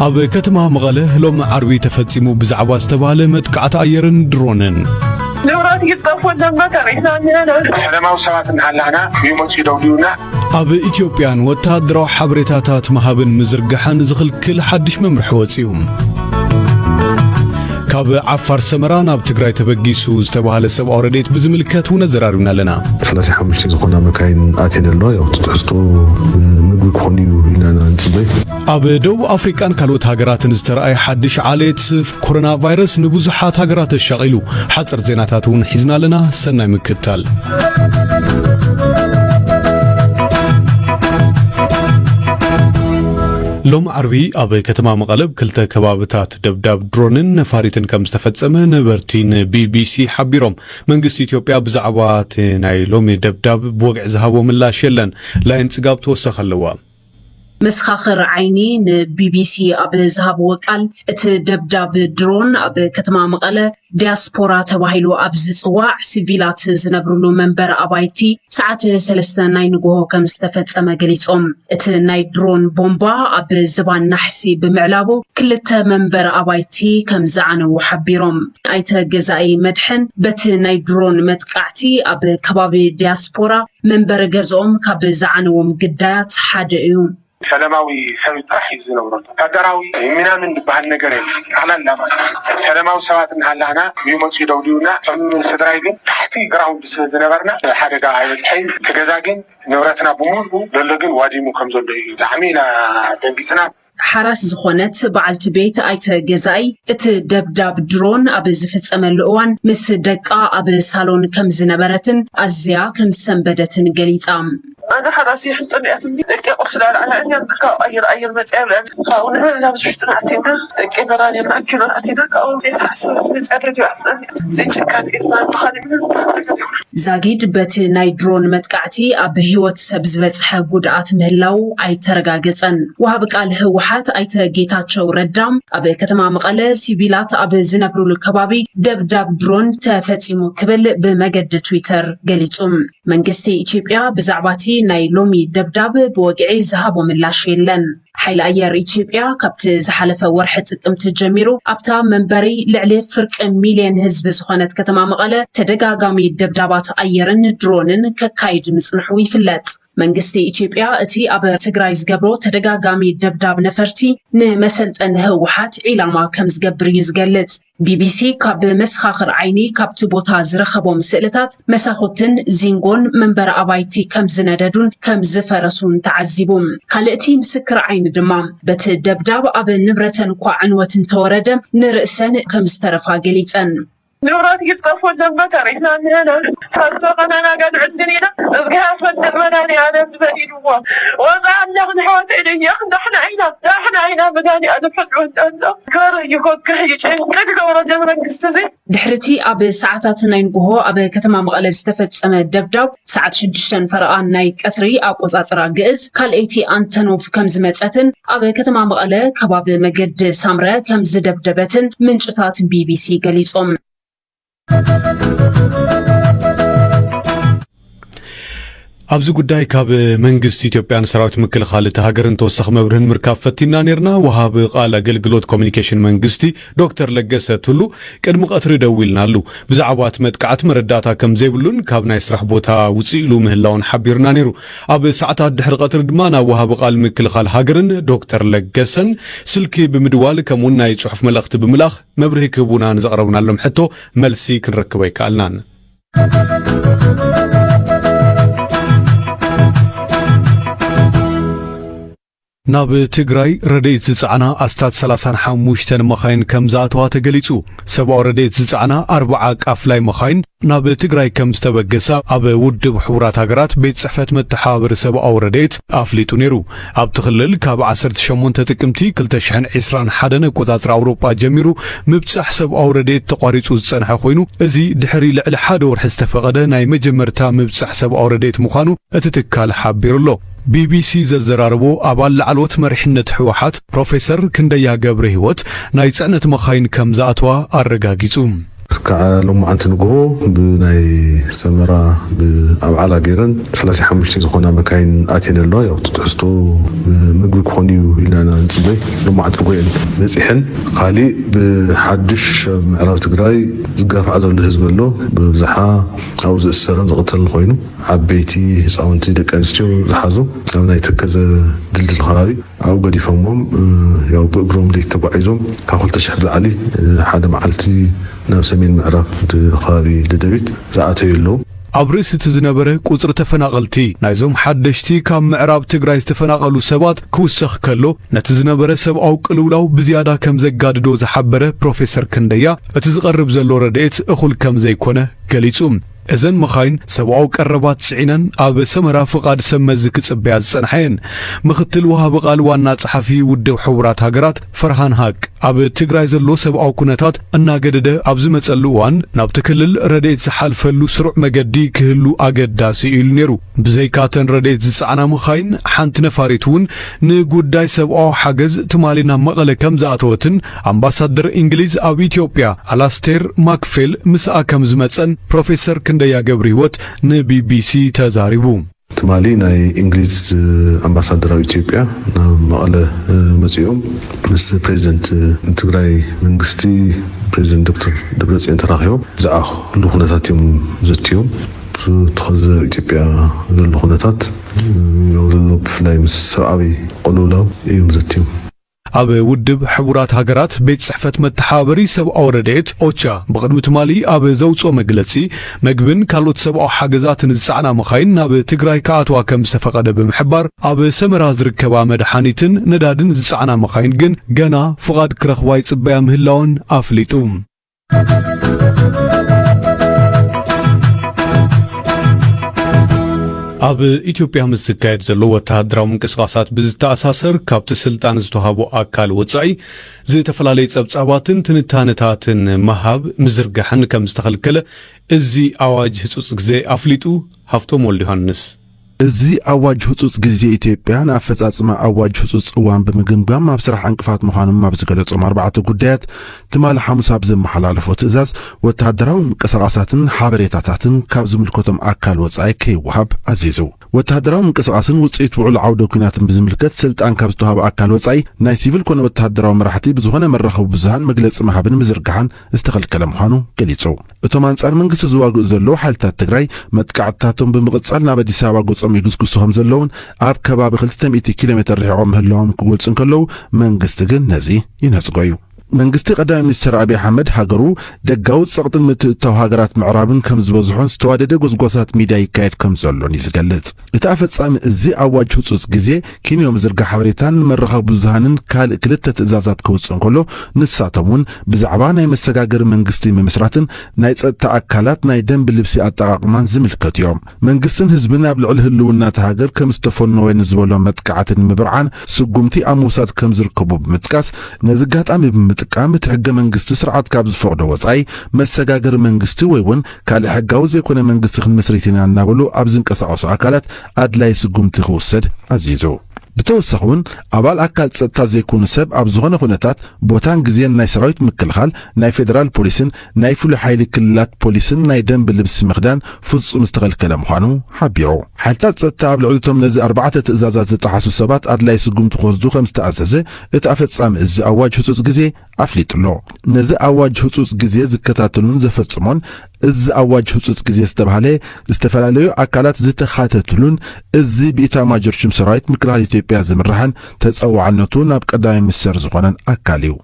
ኣብ ከተማ መቐለ ሎም ዓርቢ ተፈጺሙ ብዛዕባ ዝተባህለ መጥቃዕቲ ኣየርን ድሮንን። ንብረት ይዝጠፉ ኣለና ተሪፍና እኒሀና። ሰላማዊ ሰባት እናሃላና ይመፁ ይደብድቡና። ኣብ ኢትዮጵያን ወተሃደራዊ ሓበሬታታት ምሃብን ምዝርጋሕን ዝኽልክል ሓድሽ መምርሒ ወጺኡ። ካብ ዓፋር ሰመራ ናብ ትግራይ ተበጊሱ ዝተባህለ ሰብኣዊ ረድኤት ብዝምልከት እውን ኣዘራሪብና ኣለና። ሰላሳ ሓሙሽተ ዝኾና መካይን ኣትየን ኣለዋ። ያው ትሕዝቶ ምግቢ ክኾን እዩ ኢልና ኢና ንፅበይ። ኣብ ደቡብ ኣፍሪቃን ካልኦት ሃገራትን ዝተረኣየ ሓድሽ ዓሌት ኮሮና ቫይረስ ንብዙሓት ሃገራት ኣሻቒሉ። ሓፂር ዜናታት እውን ሒዝና ኣለና። ሰናይ ምክትታል። ሎም ዓርቢ ኣብ ከተማ መቐለ ኣብ ክልተ ከባብታት ደብዳብ ድሮንን ነፋሪትን ከም ዝተፈጸመ ነበርቲ ንቢቢሲ ሓቢሮም። መንግስቲ ኢትዮጵያ ብዛዕባ እቲ ናይ ሎሚ ደብዳብ ብወግዒ ዝሃቦ ምላሽ የለን። ላይን ጽጋብ ተወሰኸ ኣለዋ። መሰኻኽር ዓይኒ ንቢቢሲ ኣብ ዝሃብዎ ቃል፣ እቲ ደብዳብ ድሮን ኣብ ከተማ መቐለ ዲያስፖራ ተባሂሉ ኣብ ዝጽዋዕ ሲቪላት ዝነብርሉ መንበር ኣባይቲ ሰዓት ሰለስተ ናይ ንግሆ ከም ዝተፈጸመ ገሊጾም። እቲ ናይ ድሮን ቦምባ ኣብ ዝባን ናሕሲ ብምዕላቡ ክልተ መንበር ኣባይቲ ከም ዝዓነዉ ሓቢሮም። ኣይተ ገዛኢ መድሕን በቲ ናይ ድሮን መጥቃዕቲ ኣብ ከባቢ ዲያስፖራ መንበሪ ገዝኦም ካብ ዝዓነዎም ግዳያት ሓደ እዩ። ሰላማዊ ሰብ ጥራሕ እዩ ዝነብረሉ። ወታደራዊ ምናምን ዝበሃል ነገር የለን። ጠቕላላ ማለት እዩ። ሰላማዊ ሰባት እናሃላና ይመፁ ይደብድቡና። ከም ስድራይ ግን ታሕቲ ግራውንድ ስለ ዝነበርና ሓደጋ ኣይበፅሐን። እቲ ገዛ ግን ንብረትና ብምሉኡ ዘሎ ግን ዋዲሙ ከም ዘሎ እዩ። ብጣዕሚ ኢና ደንጊፅና። ሓራስ ዝኾነት በዓልቲ ቤት ኣይተ ገዛኢ፣ እቲ ደብዳብ ድሮን ኣብ ዝፍጸመሉ እዋን ምስ ደቃ ኣብ ሳሎን ከም ዝነበረትን ኣዝያ ከም ዝሰንበደትን ገሊጻ። ኣነ ሓራስ ይሕንጠን እያ ትብሊ። ደቂ ቁርሲ ዳልዓላ እኛ ካብ ኣየር ኣየር መፅያ ብለን ካብኡ ንሕና ናብ ዝውሽጥና ኣቲና ደቂ በራኒርና ኣኪሎ ኣቲና ካብኡ ዘይተሓሰበት መፅያ ደድባትና ዘይጭካት ኢድና ብኻሊእ ምንም ነገር የብሉ። ዛጊድ በቲ ናይ ድሮን መጥቃዕቲ ኣብ ህይወት ሰብ ዝበፅሐ ጉድኣት ምህላው ኣይተረጋገፀን። ወሃቢ ቃል ህወሓት ኣይተ ጌታቸው ረዳ ኣብ ከተማ መቐለ ሲቪላት ኣብ ዝነብሩሉ ከባቢ ደብዳብ ድሮን ተፈፂሙ ክብል ብመገዲ ትዊተር ገሊፁ። መንግስቲ ኢትዮጵያ ብዛዕባ እቲ ናይ ሎሚ ደብዳብ ብወግዒ ዝሃቦ ምላሽ የለን። ሓይሊ ኣየር ኢትዮጵያ ካብቲ ዝሓለፈ ወርሒ ጥቅምቲ ጀሚሩ ኣብታ መንበሪ ልዕሊ ፍርቂ ሚልዮን ህዝቢ ዝኾነት ከተማ መቐለ ተደጋጋሚ ደብዳባት ኣየርን ድሮንን ከካይድ ምጽንሑ ይፍለጥ። መንግስቲ ኢትዮጵያ እቲ ኣብ ትግራይ ዝገብሮ ተደጋጋሚ ደብዳብ ነፈርቲ ንመሰልጠኒ ህወሓት ዒላማ ከም ዝገብር እዩ ዝገልጽ። ቢቢሲ ካብ መሰኻኽር ዓይኒ ካብቲ ቦታ ዝረኸቦም ስእልታት መሳኹትን ዚንጎን መንበሪ ኣባይቲ ከም ዝነደዱን ከም ዝፈረሱን ተዓዚቡ። ካልእቲ ምስክር ዓይኒ ድማ በቲ ደብዳብ ኣብ ንብረተን እኳ ዕንወት እንተወረደ ንርእሰን ከም ዝተረፋ ገሊጸን። ንብረት ይዝጠፉ ኣለና ተሪፍና እኒሀና። ፋስቶ ከናናጋ ንዕድን ኢና። እዝግሃር ፈልጥ መድኃኒዓለም ንበል ኢልዎ። ወፃ ኣለኽ ንሕወተይ ደየኽ ዳሕና ኢና ዳሕና ኢና መድኃኒዓለም ሕድወና ኣሎ። ክበር ይኮክሕ ይጭንቅ ድገብሮ ጀ መንግስቲ እዚ። ድሕርቲ ኣብ ሰዓታት ናይ ንግሆ ኣብ ከተማ መቐለ ዝተፈጸመ ደብዳብ ሰዓት ሽዱሽተ ፈረቓ ናይ ቀትሪ ኣቆጻጽራ ግእዝ ካልኣይቲ ኣንተኖቭ ከም ዝመጸትን ኣብ ከተማ መቐለ ከባቢ መገዲ ሳምረ ከም ዝደብደበትን ምንጭታት ቢቢሲ ገሊጾም። ኣብዚ ጉዳይ ካብ መንግስቲ ኢትዮጵያን ሰራዊት ምክልኻል እታ ሃገርን ተወሳኺ መብርህን ምርካብ ፈቲና ነይርና። ወሃቢ ቃል ኣገልግሎት ኮሚኒኬሽን መንግስቲ ዶክተር ለገሰ ቱሉ ቅድሚ ቀትሪ ደዊልናሉ። ብዛዕባ እቲ መጥቃዕቲ መረዳእታ ከም ዘይብሉን ካብ ናይ ስራሕ ቦታ ውፅእ ኢሉ ምህላውን ሓቢሩና ነይሩ። ኣብ ሰዓታት ድሕሪ ቀትሪ ድማ ናብ ወሃቢ ቃል ምክልኻል ሃገርን ዶክተር ለገሰን ስልኪ ብምድዋል ከምኡውን ናይ ጽሑፍ መልእኽቲ ብምልኣኽ መብርሂ ክህቡና ንዘቕረብናሎም ሕቶ መልሲ ክንረክብ ኣይከኣልናን። ናብ ትግራይ ረድኤት ዝጸዓና ኣስታት ሰላሳን ሓሙሽተን መኻይን ከም ዝኣተዋ ተገሊጹ። ሰብኣዊ ረድኤት ዝጸዓና ኣርብዓ ቃፍላይ መኻይን ናብ ትግራይ ከም ዝተበገሳ ኣብ ውድብ ሕቡራት ሃገራት ቤት ጽሕፈት መተሓባበሪ ሰብኣዊ ረድኤት ኣፍሊጡ ነይሩ። ኣብቲ ክልል ካብ ዓሰርተ ሸሞንተ ጥቅምቲ ክልተ ሽሕን ዕስራን ሓደን ኣቆጻጽራ ኣውሮጳ ጀሚሩ ምብጻሕ ሰብኣዊ ረድኤት ተቋሪጹ ዝጸንሐ ኮይኑ፣ እዚ ድሕሪ ልዕሊ ሓደ ወርሒ ዝተፈቐደ ናይ መጀመርታ ምብጻሕ ሰብኣዊ ረድኤት ምዃኑ እቲ ትካል ሓቢሩ ኣሎ። ቢቢሲ ዘዘራረቦ ኣባል ላዕለዎት መሪሕነት ህወሓት ፕሮፌሰር ክንደያ ገብረ ህይወት ናይ ጽዕነት መኻይን ከም ዝኣተዋ ኣረጋጊጹ። ከዓ ሎማዓንቲ ንግሆ ብናይ ሰመራ ብኣብዓላ ገይረን ሰላሳ ሓሙሽተ ዝኾና መካይን ኣትየን ኣለዋ። ያው እቲ ትሕዝቶ ምግቢ ክኾን እዩ ኢልና ኢና ንፅበይ። ሎማዓንቲ ንግሆ እየን በፂሐን። ካሊእ ብሓድሽ ኣብ ምዕራብ ትግራይ ዝጋፋዕ ዘሎ ህዝቢ ኣሎ። ብብዝሓ ኣብኡ ዝእሰርን ዝቕተልን ኮይኑ ዓበይቲ፣ ህፃውንቲ፣ ደቂ ኣንስትዮ ዝሓዙ ኣብ ናይ ተከዘ ድልድል ከባቢ ኣብኡ ገዲፎሞም፣ ያው ብእግሮም ለይቲ ተጓዒዞም ካብ ክልተ ሽሕ ብላዕሊ ሓደ መዓልቲ ናብ ሰሜን ምዕራብ ከባቢ ደደቢት ዝኣተዩ ኣለዉ። ኣብ ርእሲ እቲ ዝነበረ ቁጽሪ ተፈናቐልቲ ናይዞም ሓደሽቲ ካብ ምዕራብ ትግራይ ዝተፈናቐሉ ሰባት ክውሰኽ ከሎ፣ ነቲ ዝነበረ ሰብኣዊ ቅልውላው ብዝያዳ ከም ዘጋድዶ ዝሓበረ ፕሮፌሰር ክንደያ፣ እቲ ዝቐርብ ዘሎ ረድኤት እኹል ከም ዘይኮነ ገሊጹ። እዘን መኻይን ሰብኣዊ ቀረባት ጽዒነን ኣብ ሰመራ ፍቓድ ሰብ መዚ ክጽበያ ዝጸንሓ እየን። ምኽትል ወሃቢ ቃል ዋና ጸሓፊ ውድብ ሕቡራት ሃገራት ፈርሃን ሃቅ፣ ኣብ ትግራይ ዘሎ ሰብኣዊ ኩነታት እናገደደ ኣብ ዝመጸሉ እዋን፣ ናብቲ ክልል ረድኤት ዝሓልፈሉ ስሩዕ መገዲ ክህሉ ኣገዳሲ እዩ ኢሉ ነይሩ። ብዘይካተን ረድኤት ዝጸዓና መኻይን፣ ሓንቲ ነፋሪት እውን ንጉዳይ ሰብኣዊ ሓገዝ ትማሊ ናብ መቐለ ከም ዝኣተወትን ኣምባሳደር እንግሊዝ ኣብ ኢትዮጵያ ኣላስቴር ማክፌል ምስኣ ከም ዝመጸን ፕሮፌሰር ክንደያ ገብረህይወት ንቢቢሲ ተዛሪቡ። ትማሊ ናይ እንግሊዝ ኣምባሳደር ኣብ ኢትዮጵያ ናብ መቐለ መጺኦም ምስ ፕሬዚደንት ትግራይ መንግስቲ፣ ፕሬዚደንት ዶክተር ደብረጽዮን ተራኺቦም ብዛዕባ ኩሉ ኩነታት እዮም ዘትዮም። እቲ ኸዚ ኣብ ኢትዮጵያ ዘሎ ኩነታት፣ ያው ዘሎ ብፍላይ ምስ ሰብኣዊ ቅልውላው እዮም ዘትዮም። ኣብ ውድብ ሕቡራት ሃገራት ቤት ጽሕፈት መተሓባበሪ ሰብኣዊ ረድኤት ኦቻ ብቕድሚ ትማሊ ኣብ ዘውጽኦ መግለጺ፣ መግብን ካልኦት ሰብኣዊ ሓገዛትን ዝጸዓና መኻይን ናብ ትግራይ ክኣትዋ ከም ዝተፈቐደ ብምሕባር፣ ኣብ ሰመራ ዝርከባ መድሓኒትን ነዳድን ዝጸዓና መኻይን ግን ገና ፍቓድ ክረኽባ ይጽበያ ምህላወን ኣፍሊጡ። ኣብ ኢትዮጵያ ምስ ዝካየድ ዘሎ ወተሃደራዊ ምንቅስቓሳት ብዝተኣሳሰር፣ ካብቲ ስልጣን ዝተዋህቦ ኣካል ወጻኢ ዝተፈላለየ ጸብጻባትን ትንታነታትን ምሃብ ምዝርጋሕን ከም ዝተኸልከለ እዚ ኣዋጅ ህጹጽ ግዜ ኣፍሊጡ። ሃፍቶም ወልደዮሃንስ። እዚ ኣዋጅ ህጹጽ ግዜ ኢትዮጵያ ንኣፈጻጽማ ኣዋጅ ህጹጽ እዋን ብምግምጋም ኣብ ስራሕ ዕንቅፋት ምዃኖም ኣብ ዝገለጾም ኣርባዕተ ጉዳያት፣ ትማሊ ሓሙስ ኣብ ዘመሓላለፎ ትእዛዝ፣ ወተሃደራዊ ምንቅስቓሳትን ሓበሬታታትን ካብ ዝምልከቶም ኣካል ወጻኢ ከይወሃብ ኣዚዙ። ወተሃደራዊ ምንቅስቓስን ውጽኢት ውዕሎ ዓውደ ኲናትን ብዝምልከት ስልጣን ካብ ዝተዋህበ ኣካል ወጻኢ፣ ናይ ሲቪል ኮነ ወተሃደራዊ መራሕቲ ብዝኾነ መራኸቢ ብዙሃን መግለጺ ምሃብን ምዝርጋሕን ዝተኸልከለ ምዃኑ ገሊጹ። እቶም ኣንጻር መንግስቲ ዝዋግኡ ዘለዉ ሓይልታት ትግራይ፣ መጥቃዕትታቶም ብምቕጻል ናብ ኣዲስ ኣበባ ገጾም ይግስግሱ ከም ዘለዉን ኣብ ከባቢ ክልተ ሚእቲ ኪሎ ሜትር ርሒቖም ምህላዎም ክገልጹ እንከለዉ፣ መንግስቲ ግን ነዚ ይነጽጎ እዩ። መንግስቲ ቀዳማይ ሚኒስትር ኣብይ ኣሕመድ ሃገሩ ደጋዊ ጸቕጥን ምትእትታው ሃገራት ምዕራብን ከም ዝበዝሖን ዝተዋደደ ጎስጓሳት ሚድያ ይካየድ ከም ዘሎን እዩ ዝገልጽ። እቲ ኣፈጻሚ እዚ ኣዋጅ ህጹጽ ግዜ፣ ኪንዮ ምዝርጋሕ ሓበሬታን መራኸቢ ብዙሃንን ካልእ ክልተ ትእዛዛት ከውጽእ እንከሎ፣ ንሳቶም እውን ብዛዕባ ናይ መሰጋገሪ መንግስቲ ምምስራትን ናይ ጸጥታ ኣካላት ናይ ደንብ ልብሲ ኣጠቓቕማን ዝምልከቱ እዮም። መንግስትን ህዝብን ኣብ ልዕሊ ህልውና እታ ሃገር ከም ዝተፈነወ ንዝበሎ መጥቃዕቲ ንምብርዓን ስጉምቲ ኣብ ምውሳድ ከም ዝርከቡ ብምጥቃስ፣ ነዚ ኣጋጣሚ ብምጥቃም እቲ ሕገ መንግስቲ ስርዓት ካብ ዝፈቕዶ ወጻኢ መሰጋገሪ መንግስቲ ወይ እውን ካልእ ሕጋዊ ዘይኮነ መንግስቲ ክንምስሪት ኢና እናበሉ ኣብ ዝንቀሳቐሱ ኣካላት ኣድላይ ስጉምቲ ክውሰድ ኣዚዙ። ብተወሳኺ እውን ኣባል ኣካል ጸጥታ ዘይኮኑ ሰብ ኣብ ዝኾነ ኩነታት ቦታን ግዜን ናይ ሰራዊት ምክልኻል፣ ናይ ፌደራል ፖሊስን ናይ ፍሉይ ሓይሊ ክልላት ፖሊስን ናይ ደንብ ልብሲ ምኽዳን ፍጹም ዝተኸልከለ ምዃኑ ሓቢሩ። ሓይልታት ጸጥታ ኣብ ልዕሊ እቶም ነዚ ኣርባዕተ ትእዛዛት ዝጠሓሱ ሰባት ኣድላይ ስጉምቲ ክወስዱ ከም ዝተኣዘዘ እቲ ኣፈጻሚ እዚ ኣዋጅ ህጹጽ ግዜ ኣፍሊጡ ኣሎ። ነዚ ኣዋጅ ህጹጽ ግዜ ዝከታተሉን ዘፈጽሞን፣ እዚ ኣዋጅ ህጹጽ ግዜ ዝተባህለ ዝተፈላለዩ ኣካላት ዝተኻተትሉን፣ እዚ ብኢታማጆር ሹም ሰራዊት ምክልኻል ኢትዮጵያ ዝምራሕን ተጸዋዕነቱ ናብ ቀዳማይ ሚኒስተር ዝኾነን ኣካል እዩ።